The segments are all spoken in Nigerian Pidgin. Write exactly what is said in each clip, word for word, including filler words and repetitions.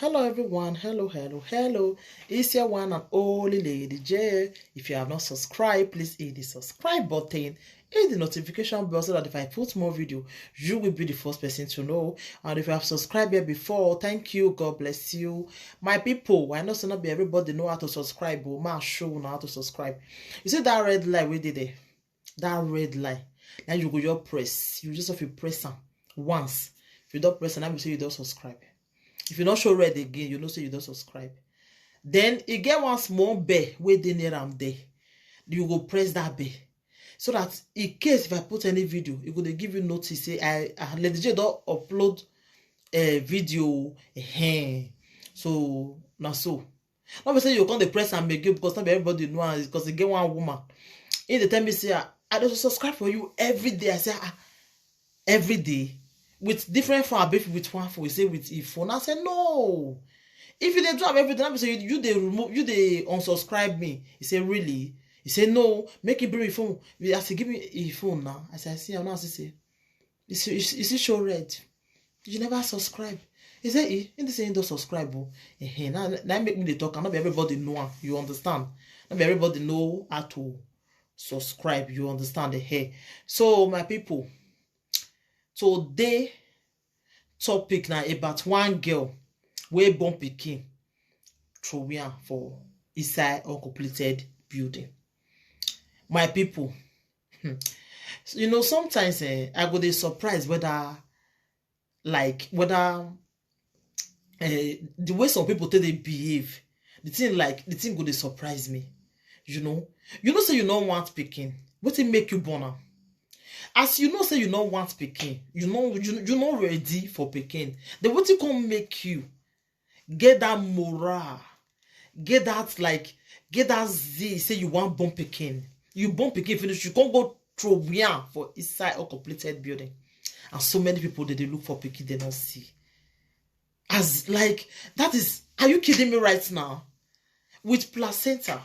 Hello everyone, hello, hello, hello. It's your one and only Lady J. If you have not subscribed, please hit the subscribe button, hit the notification bell so that if I put more video, you will be the first person to know. And if you have subscribed here before, thank you, God bless you. My people, I know say not be everybody know how to subscribe, but ma show you how to subscribe. You see that red light wey dey there? That red light. Now you go your press. You just have to press am once. If you don't press am, that means you don't subscribe. If you not show red again, you know say you don't subscribe. Then you get one small bell wey dey near am there. You go press that bell. So that in case if I put any video, it go dey give you notice. Say I, I Lady J don upload a video. Ehen. So now so. Not be say you come dey press am again because not be everybody know am because e get one woman. He dey tell me say, "Ah, I dey subscribe for you every day." I say, "Ah, every day?" With different phone, abi with one phone? He say with e phone. I say, "No. If you dey do am every day, na be say you, you dey remove, you dey unsubscribe me." He say, "Really?" He say, "No, make him bring him phone." As he give me him phone now, I say, "I see am now." I say, "You see, you see, you see show red. You never subscribe." He say, "Eh, he dey say he don subscribe o." Ehen, na, na make me dey talk. Not be everybody know am. You understand? Not be everybody know how to subscribe. You understand? Ehen. So my people, today topic na about one girl wey born pikin throway am for inside uncompleted building. My people, hmm, you know, sometimes, eh, I go dey surprise whether, like, whether, eh, the way some people take dey behave, the thing, like, the thing go dey surprise me. You know, you know say you no want pikin. Wetin make you born am? As you know say you no want pikin, you know you, you no ready for pikin. Then wetin come make you get that morale, get that, like, get that zeal, say you want born pikin? You born pikin finish, you can't go throway am for inside uncompleted building. And so many people dey dey look for pikin, they don't see. As, like, that is, are you kidding me right now? With placenta,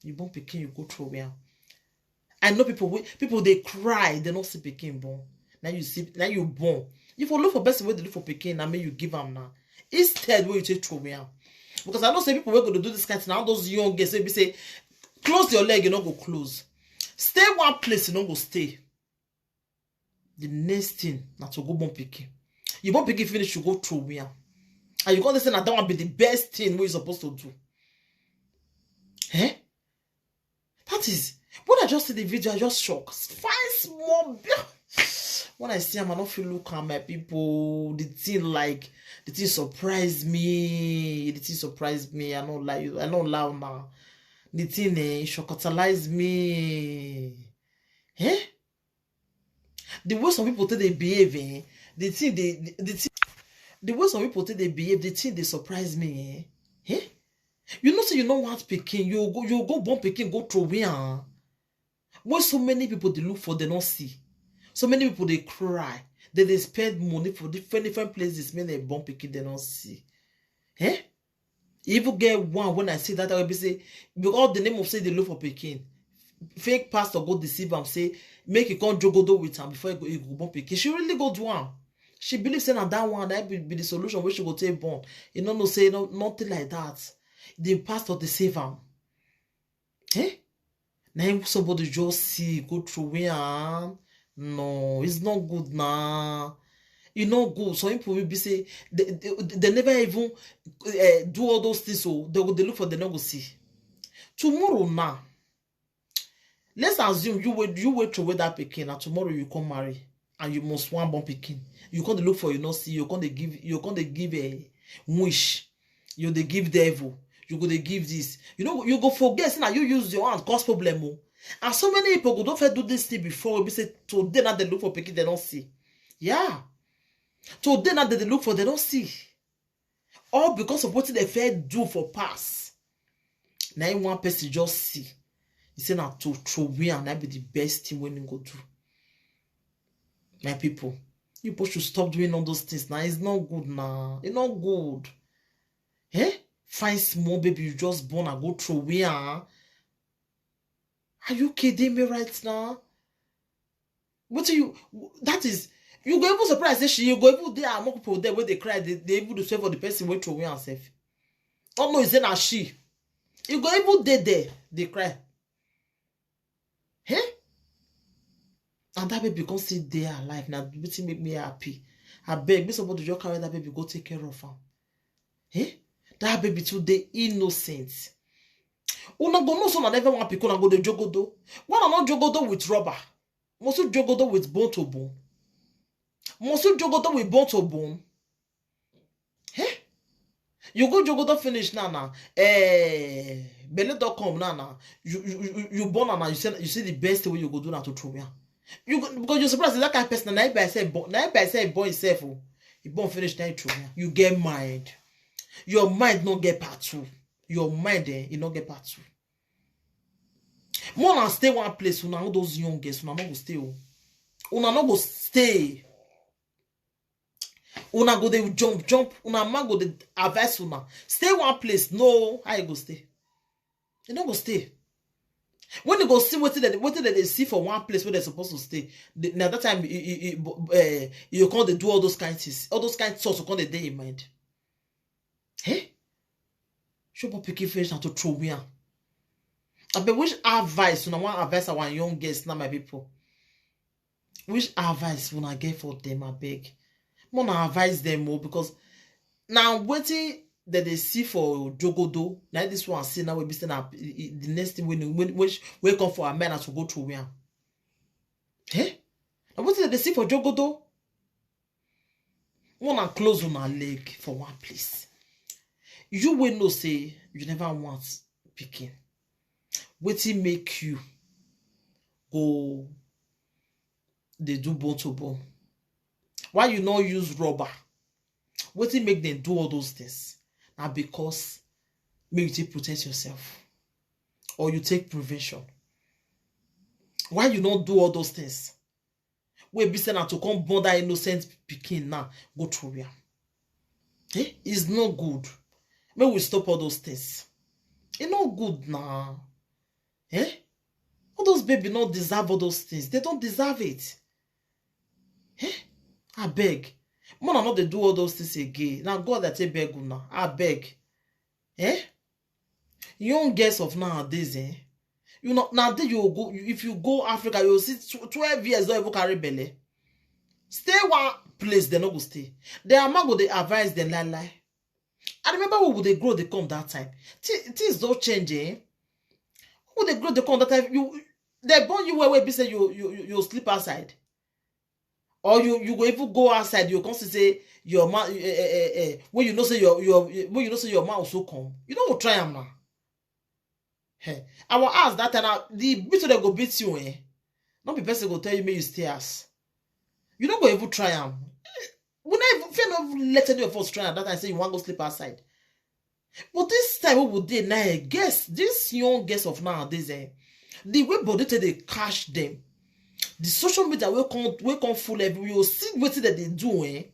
you born pikin, you go throway am. I know people wey, people dey cry, they no see pikin born. Now you see, now you born. You for look for person wey dey look for pikin, na make you give am now. Instead, wey you take throway am. Because I know say people wey go dey do this kind thing, na all those young girls wey be say, close your leg, you no go close. Stay one place, you no go stay. The next thing na to go born pikin. You born pikin finish, you go throway am. And you come dey say na that one be the best thing wey you supposed to do. Eh? That is, when I just see the video, I just shock. Fine small bi-, when I see am, I no fit look am, my people. The thing, like, the thing surprise me. The thing surprise me. I no lie you. I no lie now. The thing, eh, shockatalize me. Eh? The way some people take dey behave, eh? The thing, they, the, the thing, the way some people take dey behave, the thing dey surprise me, eh? Eh? You know say you no want pikin, you go, you go born pikin, go throway am. When so many people dey look for, they no see. So many people dey cry. They dey spend money for different, different places, make they born pikin, they no see. Eh? Even get one when I see that, I will be say, because the name of say they look for pikin, fake pastor go deceive am, say make he come jogodo with am before he go, he go born pikin. She really go do am. She believe say na that one that be, be the solution wey she go take born. You no know say no, nothing like that. The pastor deceive am. Eh? Na him somebody just see, go throway am. No, it's not good now. E no good. Some people will be say they, they, they never even, eh, do all those things, so they go, they look for, they no go see. Tomorrow now, let's assume you wey, you wey throway that pikin, and tomorrow you come marry, and you must wan born pikin. You come dey look for, you no see, you come dey give, you come dey give a wish. You dey give devil. You go dey give this. You know, you go forget say na you use your hand cause problem o. And so many people go don first do this thing before, wey be say today now they look for pikin, they don't see. Yeah. Today now they dey look for, they don't see. All because of wetin they first do for past. Na him one person just see. He say na to throway am, na be the best thing wey he go do. My people, you people should stop doing all those things now. It's not good now. It's not good. Eh? Fine small baby you just born and go throway am. Are you kidding me right now? What do you, that is, You go even surprise say she, you go even dey among people there wey dey cry, dey dey even dey swear for the person wey throw away herself. Oh no, is it na she? You go even dey there dey cry. Hey? And that baby come still dey alive. Na wetin make me happy. Abeg, make somebody just carry that baby go take care of am. Hey? That baby too dey innocent. Una go know say una never wan pick, una go dey jogodo. Why una no jogodo with rubber? Must you jogodo with bone to bone? Must you jogodo with bone to bone? Eh? You go jogodo finish now now. Eh, belle don come now now. You you you, you born now. You say you see the best way you go do now to throw me. You go, because you're surprised that kind of person. Na him by himself born. Na him by himself born himself. Oh. He born finish now throw me. You get mind. Your mind not get part two. Your mind eh, it not get part two. More than stay one place, una all those young girls, una no go stay. Oh. Una no go stay. Una go dey jump jump, una man go dey advise una stay one place. No, how you go stay? You no go stay. When you go see wetin dem wetin dem dey see for one place where dem suppose to stay, the, na that time you, you, you, uh, you come dey do all those kind things, all those kind thoughts go come dey dey in mind. Hey? Show up pikin finish na to throw me am. Abeg, which advice una wan advise our young girls now, my people? Which advice una get for them, abeg? More na advise them o, because na wetin dem dey see for jogodo na this one see now wey be say na the next thing wey wey wey come for our mind as we go through am. Eh? Na wetin dem dey see for jogodo. Una close una leg for one place. You wey know say you never want pikin. Wetin make you go dey do bone to bone? Why you no use rubber? Wetin make dem do all those things? Na because make you take protect yourself or you take prevention. Why you no do all those things? Wey be say na to come born that innocent pikin now go throw am. Eh? It's no good. Make we stop all those things. E no good na. Eh? All those baby no deserve all those things. They don't deserve it. Eh? Abeg. Mona no dey do all those things again. Na God that take beg una. Abeg. Eh? Young girls of nowadays, eh? You know, now day you go, if you go Africa, you see tw- twelve years don't even carry belly. Stay one place, they no go stay. Their man go they advise them lie lie. I remember when they grow, they come that time. Thi- things don't change, eh? When they grow, they come that time. You they born you where where be say you you you you sleep outside. Or you you go even go outside, you come see say your man eh, eh, eh, eh, when you know say your your when you know say your man also come. You don't go try am now. Hey, our house that time now, the beat they go beat you, eh? Not be person go tell you make you stay house. You don't go even try am. We not even fear not even let any of us try am. That I say you want go sleep outside. But this time we would dey now, eh, guess this young girls of nowadays, eh? The way body take they catch them, the social media will come will come full everywhere. You see what that they do, eh?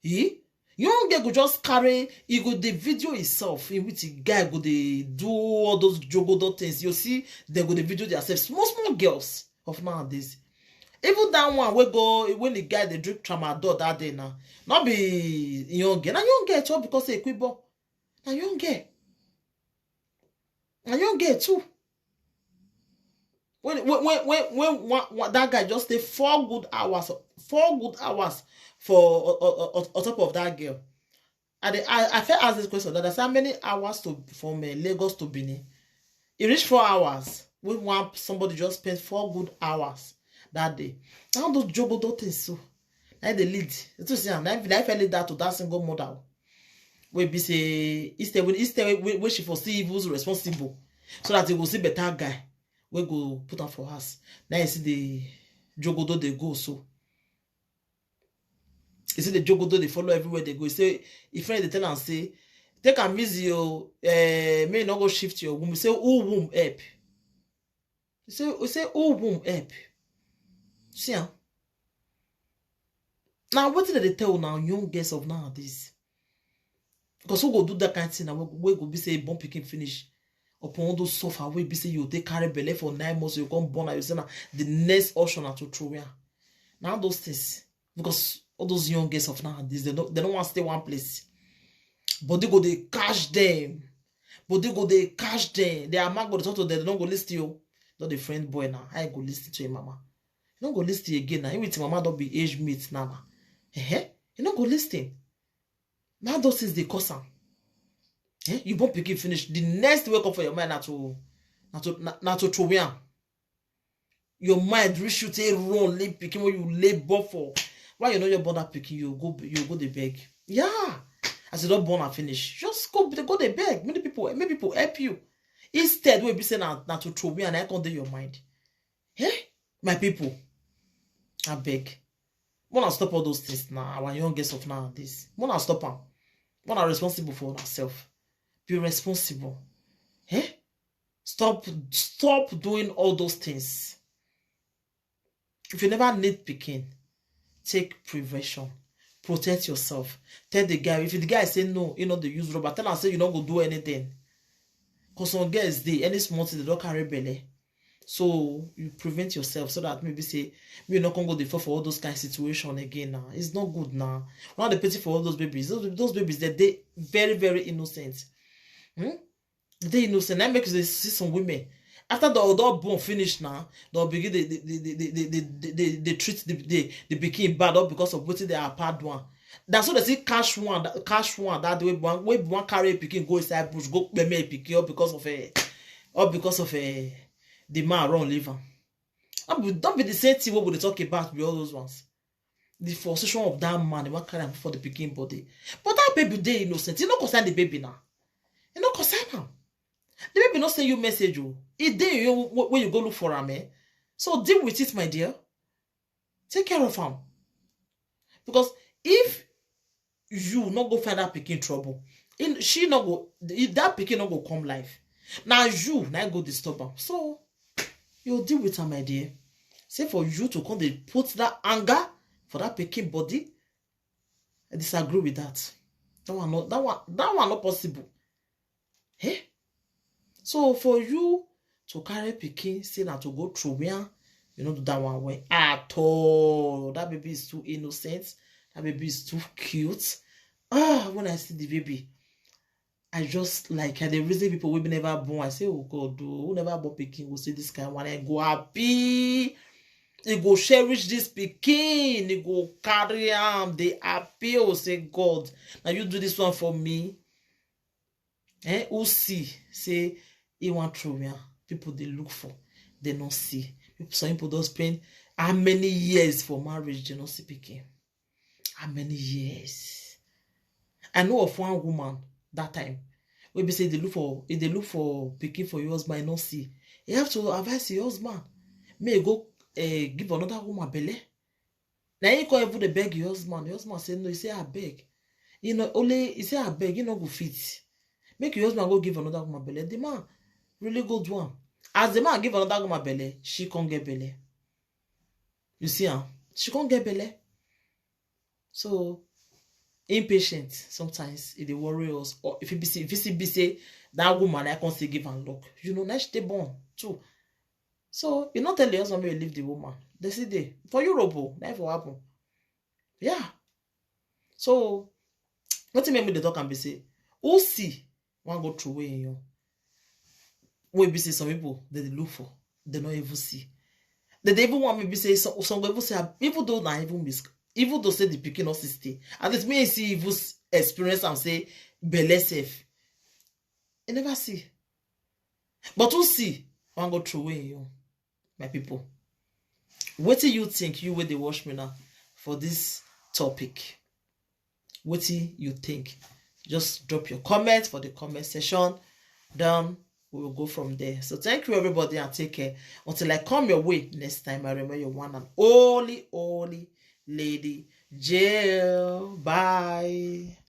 Eh? Young girl go just carry, he go the video himself in which the guy go they do all those jogodo things. You see, they go the video themselves. Small small girls of nowadays. Even that one we go when the guy they drink tramadol that day now. Not be young girl. Na young girl too because say quick boy. Na young girl. Na young girl too. When when when when, when one, one, that guy just stay four good hours, four good hours for on, on, on, on top of that girl. And they, I, I first ask this question that how many hours to from uh, Lagos to Benin? It reached four hours. When one somebody just spent four good hours that day. Now those jogodo things so. Now they lead. You see, now if I lead that to that single mother, we be say instead when instead when, when she foresee who's responsible, so that he will see better guy. We go put am for us. Now you see the jogodo they go so. You see the jogodo they follow everywhere they go. You say if friend they tell and say, take am easy, oh, eh, may not go shift your womb. You say who womb help? You say you say who womb help? See am. Now what did they tell now young girls of nowadays? Because who go do that kind of thing? Now we go be say born picking finish upon all those suffer. We be say you take carry belly for nine months, you come born and you say now the next option are to throw away. Now those things. Because all those young girls of nowadays, they don't, they don't want to stay one place. Body go dey catch them. Body go dey catch them. Their man go dey talk to them. They don't go listen to you. Not the friend boy now. I go listen to your mama. You don't go listen again now. Even with mama don't be age mate now. Now. Eh? You don't go listen. Now those things they cause am. Eh? You born pikin finish. The next wake up for your mind na to na to na, na to throw am. Your mind reach you take run lay pikin wey you labor for. Why you no just born that pikin? You go you go dey beg. Yeah. As you don born am finish, just go dey go dey beg. Many people make people help you. Instead, wey be say na na to throw me and I come dey your mind. Eh? My people, I beg. Wanna stop all those things now. Our youngest of nowadays. Wanna stop am. Wanna responsible for yourself. Be responsible. Eh? Stop stop doing all those things. If you never need pikin, take prevention. Protect yourself. Tell the guy. If the guy say no, you know they use rubber. Tell am say you no go do anything. Cause some girls dey any small thing they don't carry belle. So you prevent yourself so that maybe say you not gonna go dey fall for all those kind of situation again now. It's not good now. One of the pity for all those babies. Those, those babies that they very very innocent. Hmm? They innocent. That makes they see some women after the adult born finish now. They'll begin they they they they they, they, they, they treat the the the pikin bad up because of what they are part one. That's what they see cash one that cash one that way one way one carry a pikin go inside bush go pay me a pikin up because of a or because of a the man run leave am. Don't be, don't be the same thing what we dey talk about with all those ones. The frustration of that man, the one carry am for the pikin body. But that baby dey innocent. You no concern the baby now. You no concern am. The baby no send you message o. E dey you when you go look for am, eh? So deal with it, my dear. Take care of am. Because if you no go find that pikin trouble, in she no go if that pikin no go come life. Now you now go disturb am. So you deal with am, my dear. Say for you to come dey put that anger for that pikin body. I disagree with that. That one not that one that one not possible. Eh? So for you to carry pikin, say na to go through where you know do that one way at all. That baby is too innocent. That baby is too cute. Ah, when I see the baby, I just like I the reason people will be never born. I say, oh God, do who never born pikin will see this kind one. I go happy. He go cherish this pikin. He go carry am. They appeal say God. Now you do this one for me. Eh, who see say he want throw me. People they look for, they not see. People some people don't spend how many years for marriage, they not see pikin. How many years? I know of one woman that time. We be say they look for if they look for pikin for your husband, not see. You have to advise your husband. May go uh, give another woman belle. Now he come even dey beg your husband. Your husband say no. He say I beg. You know only he say I beg. You no go fit. Make your husband go give another woman belle. The man really go do am. As the man give another woman belle, she can't get belle. You see am? She can't get belle. So impatient sometimes e dey worry us. Or if e be say if e still be say that woman I can't still give am luck. You know, now she dey born too. So you not tell your husband make you leave the woman. They see dey for Europe o, na for happen. Yeah. So wetin make me dey talk am be say who see wan go throw away im own wey be say some people dem dey look for, dem no even see. Dem dey even want me be say some some go even say ah, even though na even miss even though say the pikin no still stay, at least me see even experience am say belle sef e never see. But who see wan go throw away im own. My people, wetin you think, you wey dey watch me now for this topic? Wetin you think? Just drop your comment for the comment section. Then we will go from there. So thank you everybody and take care until I come your way next time. I remember your one and only only lady Jill. Bye.